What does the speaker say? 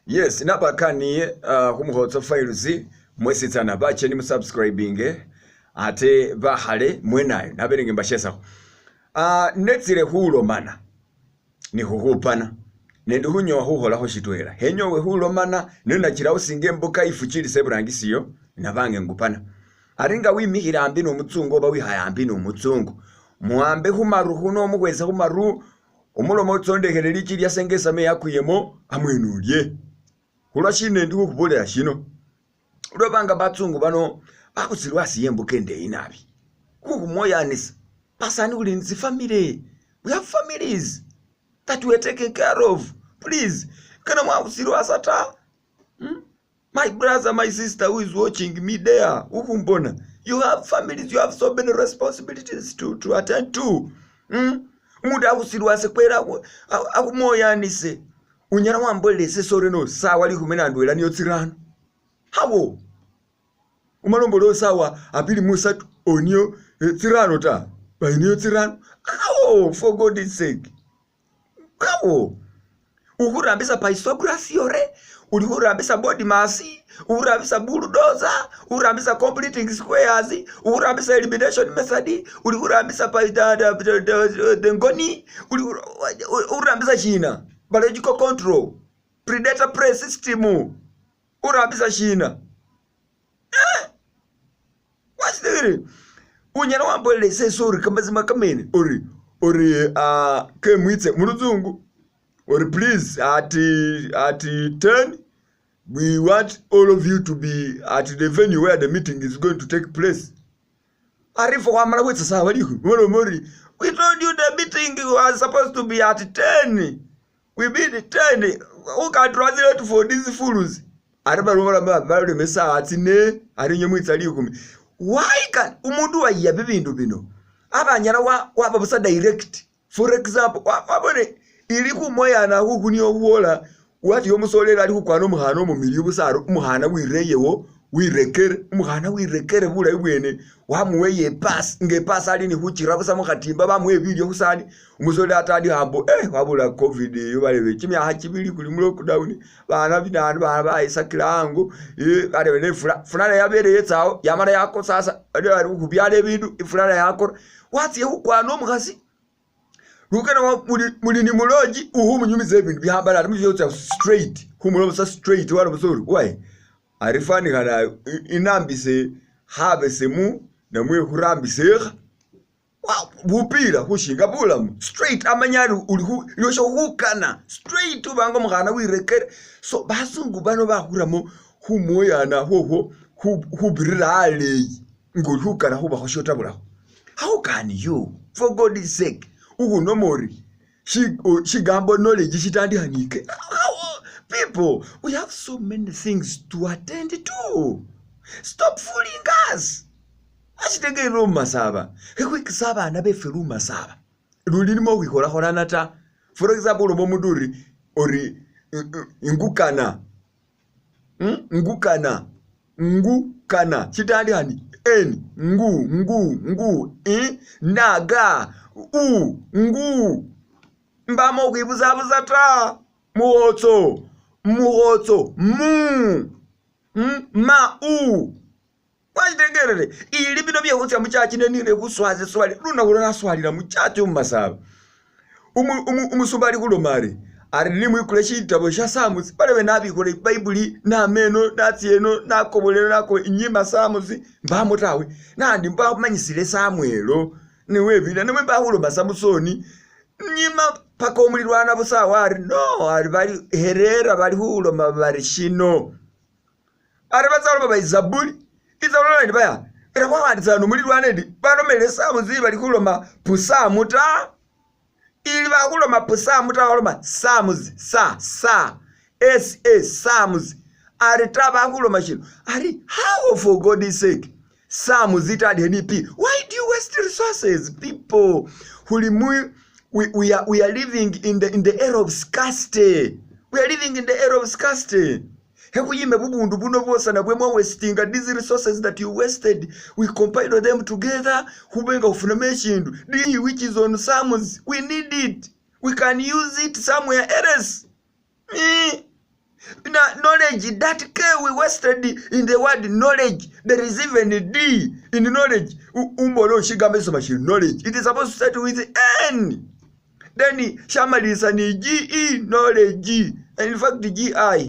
Yes, nabakaniye khumukhotso files mwesitsana bacheni musubscribinge ate bakhale mwenayo nabele nga mbashesakho. Netsile khulomana ni khukhupana nende khunyowa khukholakho shitwela khenyowe khulomana nenachila khusinga embuka ifuchilise iburangisi iyo nabange ngupana. Ari nga wimikhile ambi nomutsungu oba wikhaye ambi nomutsungu muambe khumaru khuno mukhwese khumaru Omulome otsondekhele liki liase nga esame yakwiyemo amwene orie. Khulwa shina endi khukhubolela shino? Khulwoba nga batsungu bano bakhusirwe asi yembuka endeyi nabi, khukhumwoyanisa. Basani khuli ni tsifamily, we have families that we are taking care of, please kana mwakhusirwasa ta hmm? My brother, my sister who is watching me there, ukhumbona, you have families, you have so many responsibilities to attend to. Umundu akhusilwase kwela akhumoyanise, unyala wambolela ese sorry no sawa likhumi na ndwela niyo tsirano. Hawo! Umala ombolele sawa abili musatu oniyo tsirano ta, niyo tsirano. Hawo! For God's sake. Awo ukhurambisa Pythagoras theory, uli khurambisa BODMAS, ukhurambisa bulldozer, ukhurambisa completing squares, ukhurambisa elimination method, uli khurambisa the ngoni, uli khurambisa shina biological control, predator prey system, urambisa shina eh? Washitegeere? Unyala wambolela ese ese ori kamazima kamene ori ori kemwitse muluzungu ori please at 10 we want all of you to be at the venue where the meeting is going to take place. Ari ifwe khwamala khwetsa sawa likhumi waloma ori we told you the meeting was supposed to be at 10 we mean 10 who can translate for these fools ari bali baloma esawa tsine ari inywe mwitsa likhumi why can umundu wayiya bibindu bino aba anyala waba busa direct for example wabone ili khumoyana khukhu niyo khukhwola wati omusoleli ali khukwana omukhana omumiliyu busa ari omukhana wireyewo wirekere omukhana wirekere bulayi bwene wamuweye epass nga epass ali ni khuchira busa mukhatimba bamuwe bilyo khusani Omusoleli atandikha mbu eh wabula covid eyo balebe chimiakha chibili khuli mu lockdown bana binanu bana bayisakila ango eh balebe ne ifula, ifula nayo yabele yetsawo yamala yakosa sa bali bali khubyala ebindu ifula nayo yakora, watsia khukwana omukhasi lukano muli ni mu lodge ukhumunyumisa ebindu byambalala mushotsa straight khumulomesa straight walomesa ori wayi ari fanikhana inambise khabesemu namwe khurambise ikha. Bupila khushinga bulamu straight amanye ari uli khu iwe shokhukana straight obanga omukhana wirekere. So basungu bano bakhuramo khumwoyana khwokhwo khubirira aleyi nga oli khukana khubakho shotabulakho. How can you for God's sake ukhunoma ori shigambo knowledge shitandikha ni ke people we have so many things to attend to stop fooling us. Ashitegeerere omumasaba, khekhwikisa abana befwe lumasaba lulilimo khwikholakholana ta. For example oloma omundu ori ori ingukana ngukana ngukana shitandikha ni N ngu ngu ngu i na ga u ngu mbamo khwibusabusa ta mukhotso mukhotso mu ma u. Mwashitegerere ili bino bye khutsia muchurch nenile khuswaze swali lunaku lwo naswalila muchurch mumasaba umusumba ali khuloma ari ari nimwikule shitabo sha Psalms balebe nabikhula ibible nameno natsia eno nakobola eno nakobola inyima Psalms mbamo tawe nandi mbamanyisile Samuel niwebila nimwe mbakhuloma Samusoni nyima paka omulilwana busa awo ari no ari bali herera bali khuloma bari shino. Ari batsa bali Zaburi, itsa lola indi baya ela khwakhanditsana nomulilwana endi balomele Psalms bali khuloma Psalm ta, ili bakhuloma Psalm ta baloma Psalms sa sa s a Psalms ari ta bakhuloma shino ari how for God's sake Psalms itandikhe ni p why do you waste resources people khuli mu we are living in the era of scarcity we are living in the era of scarcity Khekhuyime bubundu buno bwosana bwe mwawestinga these resources that you wasted we compile them together khube nga khufunamo eshindu this which is on Psalms we need it we can use it somewhere else. Knowledge, that K we wasted in the word knowledge. There is even a D in knowledge. Umbona shigambo soma shi knowledge. It is supposed to start with N. Then shamalisa ni G E, knowledge. And in fact G I.